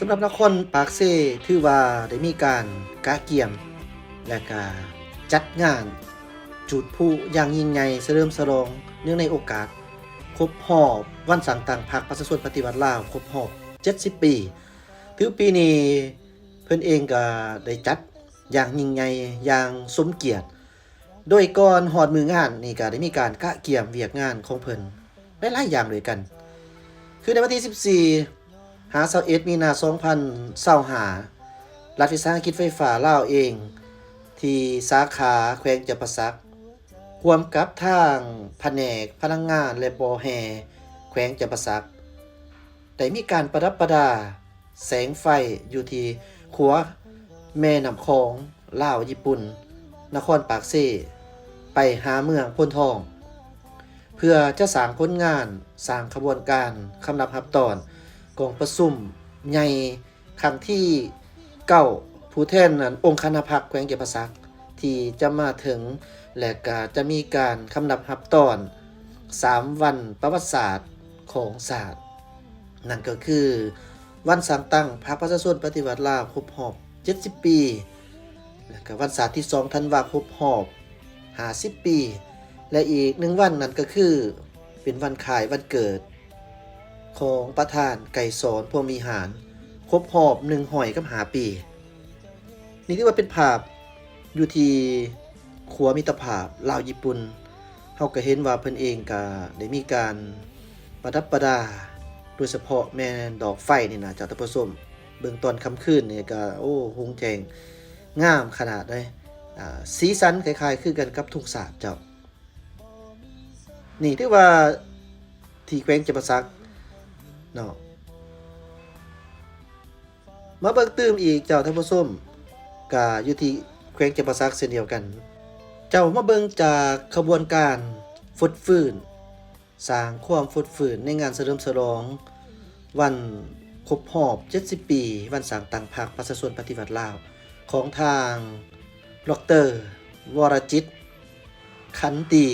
ສຳລັບນະຄອນປາກເຊ ຖືວ່າໄດ້ມີການກະກຽມ ແລະກະຈັດງານຈູດພລຸຢ່າງຍິ່ງໃຫຍ່ ສະເຫຼີມສະຫຼອງເນື່ອງໃນໂອກາດຄົບຮອບວັນສ້າງຕັ້ງພັກປະຊາຊົນປະຕິວັດລາວ ຄົບຮອບເຈັດສິບປີ. ຖືປີນີ້ເພິ່ນເອງກະໄດ້ຈັດຢ່າງຍິ່ງໃຫຍ່ ຢ່າງສົມກຽດ. ໂດຍກ່ອນຮອດມື້ງານນີ້ກະໄດ້ມີການກະກຽມວຽກງານຂອງເພິ່ນຫຼາຍໆຢ່າງດ້ວຍກັນ ຄືໃນວັນທີສິບສີ່ຫາຊາວເອັດມີນາສອງພັນຊາວຫ້າ ລັດວິສາຫະກິດໄຟຟ້າລາວເອງ ທີ່ສາຂາແຂວງຈຳປາສັກ ຮ່ວມກັບທາງພະແນກພະລັງງານ ແລະ ບໍ່ແຮ່ແຂວງຈຳປາສັກ ໄດ້ມີການປະດັບປະດາແສງໄຟຢູ່ທີ່ຂົວແມ່ນ້ຳຂອງລາວຍີ່ປຸ່ນ ນະຄອນປາກເຊ ໄປຫາເມືອງໂພນທອງ ເພື່ອຈະສ້າງຜົນງານ ສ້າງຂະບວນການຄຳນັບຮັບຕ້ອນກອງປະຊຸມໃຫຍ່ ຄັ້ງທີເກົ້າ ຜູ້ແທນອົງຄະນະພັກແຂວງຈຳປາສັກ ທີ່ຈະມາເຖິງ ແລະ ກະຈະມີການຄຳນັບຮັບຕ້ອນສາມວັນປະຫວັດສາດຂອງຊາດ ນັ້ນກໍຄື ວັນສ້າງຕັ້ງພັກປະຊາຊົນປະຕິວັດລາວຄົບຮອບເຈັດສິບປີ ແລະ ກະວັນຊາດທີສອງທັນວາຄົບຮອບຫ້າສິບປີ ແລະ ອີກໜຶ່ງວັນ ນັ້ນກໍຄື ເປັນວັນຄ້າຍວັນເກີດ ຂອງປະທານໄກສອນ ພົມວິຫານ ຄົບຮອບໜຶ່ງຮ້ອຍກັບຫ້າປີ. ນີ້ຖືວ່າເປັນພາບຢູ່ທີ່ຂົວມິດຕະພາບລາວຍີ່ປຸ່ນ ເຮົາກໍເຫັນວ່າເພິ່ນເອງກໍໄດ້ມີການປະດັບປະດາ ໂດຍສະເພາະແມ່ນດອກໄຟນີ້ນະເຈົ້າທ່ານຜູ້ຊົມ ເບິ່ງຕອນຄ່ຳຄືນນີ້ກໍ ໂອ້ ຮຸ່ງແຈ້ງງາມຂະໜາດເລີຍ ອາ ສີສັນຄ້າຍໆຄືກັນກັບທຸງຊາດເຈົ້າ. ນີ້ຖືວ່າທີ່ແຂວງຈຳປາສັກເນາະ ມາເບິ່ງຕື່ມອີກເຈົ້າທ່ານຜູ້ຊົມ ກະຢູ່ທີ່ແຂວງຈຳປາສັກເຊັ່ນດຽວກັນ ເຈົ້າມາເບິ່ງຈາກຂະບວນການຟົດຟື້ນ ສ້າງຄວາມຟົດຟື້ນໃນງານສະເຫຼີມສະຫຼອງວັນຄົບຮອບເຈັດສິບປີ ວັນສ້າງຕັ້ງພັກປະຊາຊົນປະຕິວັດລາວ ຂອງທ່ານ ດອກເຕີ ວໍລະຈິດ ຂັນຕີ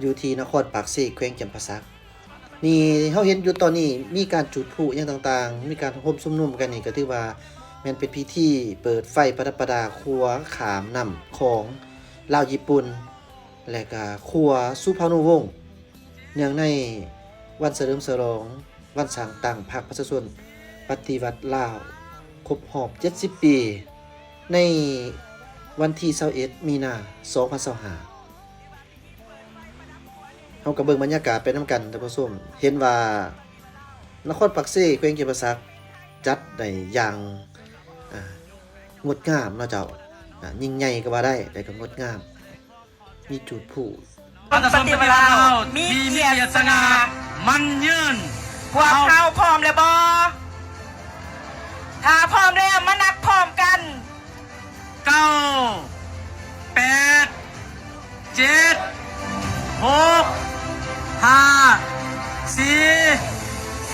ຢູ່ທີ່ນະຄອນປາກເຊ ແຂວງຈຳປາສັກ. ນີ້ເຮົາເຫັນຢູ່ຕອນນີ້ມີການຈູດພລຸຫຍັງຕ່າງໆ ມີການໂຮມຊຸມນຸມກັນ ນີ້ກໍຖືວ່າແມ່ນເປັນພິທີເປີດໄຟປະດັບປະດາຂົວຂ້າມນ້ຳຂອງລາວຍີ່ປຸ່ນ ແລະກະຂົວສຸພານຸວົງ ເນື່ອງໃນວັນສະເຫຼີມສະຫຼອງວັນສ້າງຕັ້ງພັກປະຊາຊົນປະຕິວັດລາວ ຄົບຮອບເຈັດສິບປີ ໃນວັນທີຊາວເອັດມີນາສອງພັນຊາວຫ້າ ເຮົາກໍເບິ່ງບັນຍາກາດໄປນຳກັນທ່ານຜູ້ຊົມ ເຫັນວ່ານະຄອນປາກເຊ ແຂວງຈຳປາສັກ ຈັດໄດ້ຢ່າງ ອ່າ ງົດງາມເນາະເຈົ້າ ອ່າ ຍິ່ງໃຫຍ່ກໍວ່າໄດ້ ແລະກໍງົດງາມ. ມີຈູດພລຸ ປະຕິວັດລາວ ມີກຽດສະຫງ່າ ໝັ້ນຍືນ. ພວກເຮົາພ້ອມແລ້ວບໍ່? ຖ້າພ້ອມແລ້ວ ມານັບພ້ອມກັນ ເກົ້າ ແປດ ເຈັດ ຫົກ ຫ້າ ສີ່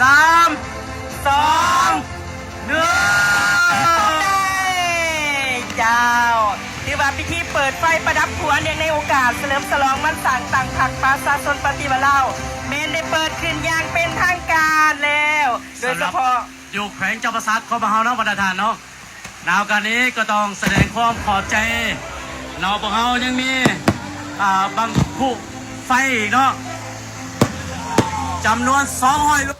ສາມ ສອງ ໜຶ່ງ. ເຈົ້າ ຖືວ່າພິທີເປີດໄຟປະດັບຂົວເນື່ອງໃນໂອກາດສະເຫຼີມສະຫຼອງວັນສ້າງຕັ້ງພັກປະຊາຊົນປະຕິວັດລາວ ແມ່ນໄດ້ເປີດຂຶ້ນຢ່າງເປັນທາງການແລ້ວ ໂດຍສະເພາະຢູ່ແຂວງຈຳປາສັກຂອງພວກເຮົາເນາະ ບັນດາທ່ານເນາະ. ໃນໂອກາດນີ້ກໍຕ້ອງສະແດງຄວາມຂອບໃຈເນາະ ພວກເຮົາຍັງມີ ອ່າ ບັ້ງຜຸໄຟອີກເນາະ ຈຳນວນສອງຮ້ອຍລູກ.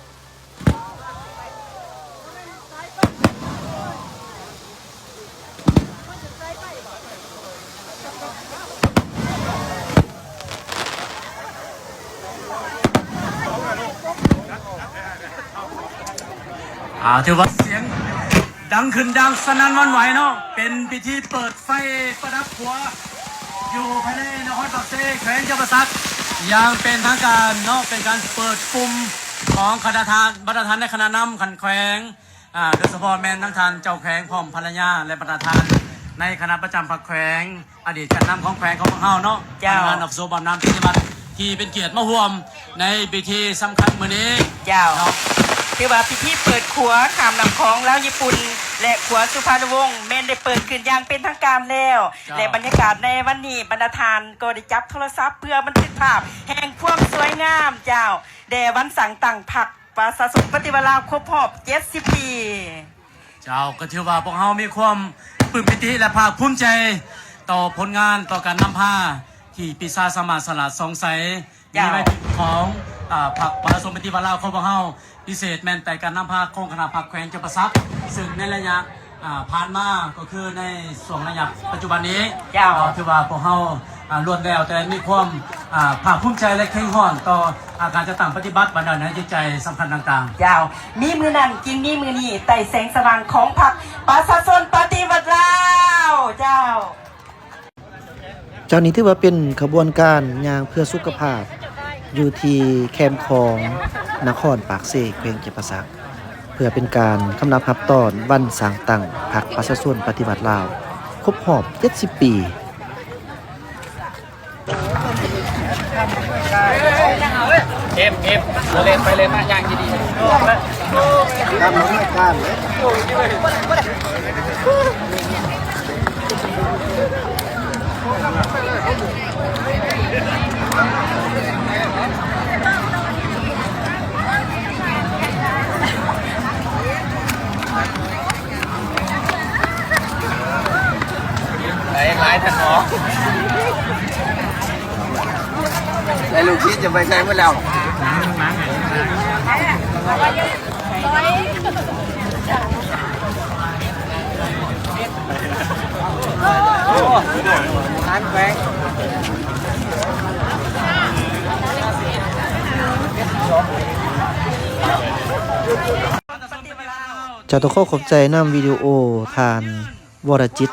ອ່າ ຖືວ່າສຽງດັງຂຶ້ນຢ່າງສະໜັ່ນຫວັ່ນໄຫວເນາະ ເປັນພິທີເປີດໄຟປະດັບຂົວ ຢູ່ພາຍໃນນະຄອນປາກເຊ ແຂວງຈຳປາສັກ ຢ່າງເປັນທາງການເນາະ ເປັນການເປີດກຸ່ມຂອງຄະນະທ່ານ ບັນດາທ່ານໃນຄະນະນຳຂັ້ນແຂວງ ອ່າ ໂດຍສະເພາະແມ່ນທັງທ່ານເຈົ້າແຂວງ ພ້ອມພັນລະຍາ ແລະ ບັນດາທ່ານໃນຄະນະປະຈຳພັກແຂວງ ອະດີດແກນນຳຂອງແຂວງຂອງພວກເຮົາເນາະ ເຈົ້າ ພະນັກງານອອກສວມອຳນາດປະຕິວັດທີ່ເປັນກຽດມາຮ່ວມໃນພິທີສຳຄັນມື້ນີ້ ເຈົ້າ ເນາະ ຖືວ່າພິທີເປີດຂົວຂ້າມນ້ຳຂອງລາວຍີ່ປຸ່ນ ແລະ ຂົວສຸພານຸວົງ ແມ່ນໄດ້ເປີດຂຶ້ນຢ່າງເປັນທາງການແລ້ວ ເຈົ້າ ແລະ ບັນຍາກາດໃນວັນນີ້ ບັນດາທ່ານກໍໄດ້ຈັບໂທລະສັບເພື່ອບັນທຶກພາບແຫ່ງຄວາມສວຍງາມ ເຈົ້າ ແດ່ວັນສ້າງຕັ້ງພັກ ປະຊາຊົນປະຕິວັດລາວຄົບຮອບເຈັດສິບປີ. ເຈົ້າ ກໍຖືວ່າພວກເຮົາມີຄວາມປຶ້ມປີຕິ ແລະ ພາກພູມໃຈຕໍ່ຜົນງານ, ຕໍ່ການນຳພາທີ່ປີຊາຍສາມາດສະຫຼາດສ່ອງໃສ ເຈົ້າ ມີໄວ້ຂອງ ອາ ພັກປະຊາຊົນປະຕິວັດລາວຂອງພວກເຮົາ, ພິເສດແມ່ນໃຕ້ການນຳພາຂອງຄະນະພັກແຂວງຈຳປາສັກ, ເຊິ່ງໃນໄລຍະ ອາ ຜ່ານມາ ກໍຄືໃນຊ່ວງໄລຍະປັດຈຸບັນນີ້ ເຈົ້າ ກໍຖືວ່າພວກເຮົາ ອາ ລ້ວນແລ້ວແຕ່ມີຄວາມ ອາ ພາກພູມໃຈ ແລະ ເຄັ່ງຮ້ອນຕໍ່ ອາ ການຈັດຕັ້ງປະຕິບັດບັນດາໃນຈິດໃຈສຳຄັນຕ່າງໆ. ເຈົ້າ ມີມື້ນັ້ນຈຶ່ງມີມື້ນີ້ ໃຕ້ແສງສະຫວ່າງຂອງພັກປະຊາຊົນປະຕິວັດລາວ. ເຈົ້າ ເຈົ້າ ນີ້ຖືວ່າເປັນຂະບວນການຍ່າງເພື່ອສຸຂະພາບ ຢູ່ທີ່ແຄມຂອງນະຄອນປາກເຊ ແຂວງຈຳປາສັກ ເພື່ອເປັນການຄຳນັບຮັບຕ້ອນວັນສ້າງຕັ້ງພັກປະຊາຊົນປະຕິວັດລາວຄົບຮອບເຈັດສິບປີ. ເອັມ ເອັມ ເລີນໄປເລີນມາຢ່າງດີໆ. ຕາມຫຼັງມາການເລີຍ. ຫຼາຍ ຫຼາຍແທ້ເນາະ. ໄອ້ລູກສິດຈະໄປໃສໝົດແລ້ວ? ເຈົ້າ ຕ້ອງຂໍຂອບໃຈນຳວິດີໂອທ່ານ ວໍລະຈິດ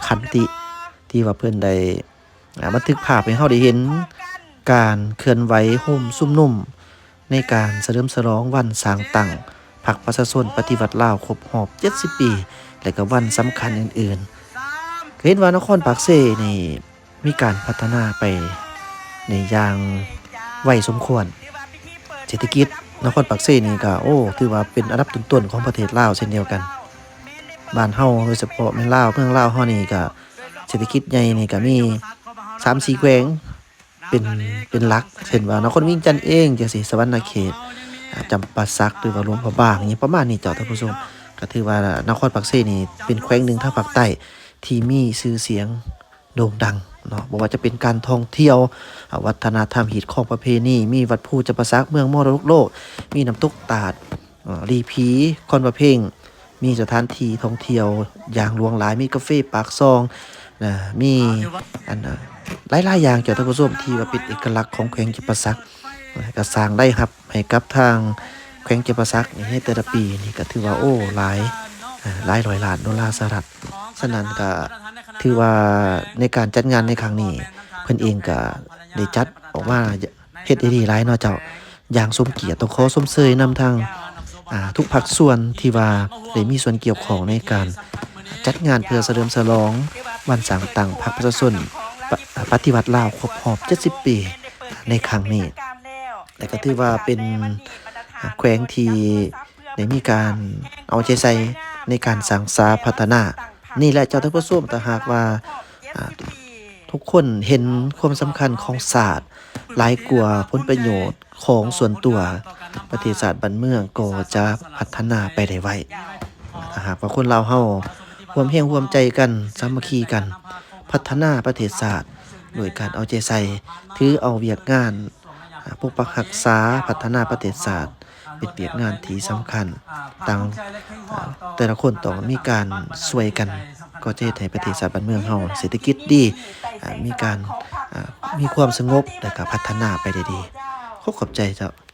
ຂັນຕິ ທີ່ວ່າເພິ່ນໄດ້ ອາ ບັນທຶກພາບໃຫ້ເຮົາໄດ້ເຫັນການເຄື່ອນໄຫວໂຮມຊຸມນຸມໃນການສະເຫຼີມສະຫຼອງວັນສ້າງຕັ້ງພັກປະຊາຊົນປະຕິວັດລາວຄົບຮອບເຈັດສິບປີ ແລະ ກະວັນສຳຄັນອື່ນໆ. ກະເຫັນວ່ານະຄອນປາກເຊນີ້ມີການພັດທະນາໄປໃນຢ່າງໄວສົມຄວນ. ເສດຖະກິດນະຄອນປາກເຊນີ້ກະ ໂອ້ ຖືວ່າເປັນອັນດັບຕົ້ນໆຂອງປະເທດລາວເຊັ່ນດຽວກັນ. ບ້ານເຮົາ ໂດຍສະເພາະແມ່ນລາວ ເມືອງລາວເຮົານີ້ກະ ເສດຖະກິດໃຫຍ່ນີ້ກະມີສາມສີ່ແຂວງເປັນ ເປັນຫຼັກ ເຊັ່ນວ່ານະຄອນວຽງຈັນເອງຈັ່ງຊີ້ ສະຫວັນນະເຂດ ອາ ຈຳປາສັກ ຫຼືວ່າຫຼວງພະບາງ ຫຍັງປະມານນີ້ເຈົ້າທ່ານຜູ້ຊົມ. ກະຖືວ່ານະຄອນປາກເຊນີ້ເປັນແຂວງໜຶ່ງທາງພາກໃຕ້ທີ່ມີຊື່ສຽງໂດ່ງດັງເນາະ ບໍ່ວ່າຈະເປັນການທ່ອງທ່ຽວ ອາ ວັດທະນະທຳ ຮີດຄອງປະເພນີ ມີວັດພູຈຳປາສັກ ເມືອງມໍລະດົກໂລກ ມີນ້ຳຕົກຕາດ ອາ ລີຜີ ຄອນພະເພັງ ມີສະຖານທີ່ທ່ອງທ່ຽວຢ່າງຫຼວງຫຼາຍ ມີກາເຟປາກຊ່ອງ ນະ ມີ ອາ ອັນ ອາ ຫຼາຍໆຢ່າງເຈົ້າທ່ານຜູ້ຊົມ ທີ່ວ່າເປັນເອກະລັກຂອງແຂວງຈຳປາສັກ ກະສ້າງລາຍຮັບໃຫ້ກັບທາງແຂວງຈຳປາສັກໃນແຕ່ລະປີນີ້ ກະຖືວ່າ ໂອ້ ຫຼາຍ ອາ ຫຼາຍຮ້ອຍລ້ານໂດລາສະຫະລັດ. ສະນັ້ນກະຖືວ່າໃນການຈັດງານໃນຄັ້ງນີ້ ເພິ່ນເອງກະໄດ້ຈັດອອກມາ ເຮັດໄດ້ດີຫຼາຍເນາະເຈົ້າ ຢ່າງສົມກຽດ. ຕ້ອງຂໍຊົມເຊີຍນຳທາງ ອາ ທຸກພາກສ່ວນທີ່ວ່າໄດ້ມີສ່ວນກ່ຽວຂ້ອງໃນການຈັດງານເພື່ອສະເຫຼີມສະຫຼອງວັນສ້າງຕັ້ງພັກປະຊາຊົນປະ ປະຕິວັດລາວຄົບຮອບເຈັດສິບປີໃນຄັ້ງນີ້ ແລະ ກະຖືວ່າເປັນ ອາ ແຂວງທີ່ໄດ້ມີການເອົາໃຈໃສ່ໃນການສ້າງສາພັດທະນາ. ນີ້ແຫຼະເຈົ້າທ່ານຜູ້ຊົມ ຖ້າຫາກວ່າ ອາ ທຸກຄົນເຫັນຄວາມສຳຄັນຂອງຊາດຫຼາຍກວ່າຜົນປະໂຫຍດຂອງສ່ວນຕົວ, ປະເທດຊາດບ້ານເມືອງກໍຈະພັດທະນາໄປໄດ້ໄວ. ຖ້າຫາກວ່າຄົນລາວເຮົາຮ່ວມແຮງຮ່ວມໃຈກັນ, ສາມັກຄີກັນ, ພັດທະນາປະເທດຊາດໂດຍການເອົາໃຈໃສ່, ຖືເອົາວຽກງານ ອາ ປົກປັກຮັກສາ, ພັດທະນາປະເທດຊາດ ເປັນວຽກງານທີ່ສຳຄັນ. ຕ່າງ ອາ ແຕ່ລະຄົນຕ້ອງມີການຊ່ວຍກັນ ກໍຈະເຮັດໃຫ້ປະເທດຊາດບ້ານເມືອງເຮົາເສດຖະກິດດີ, ອາ ມີການ ອາ ມີຄວາມສະຫງົບ ແລະ ກະພັດທະນາໄປໄດ້ດີ. ຂໍຂອບໃຈເຈົ້າ.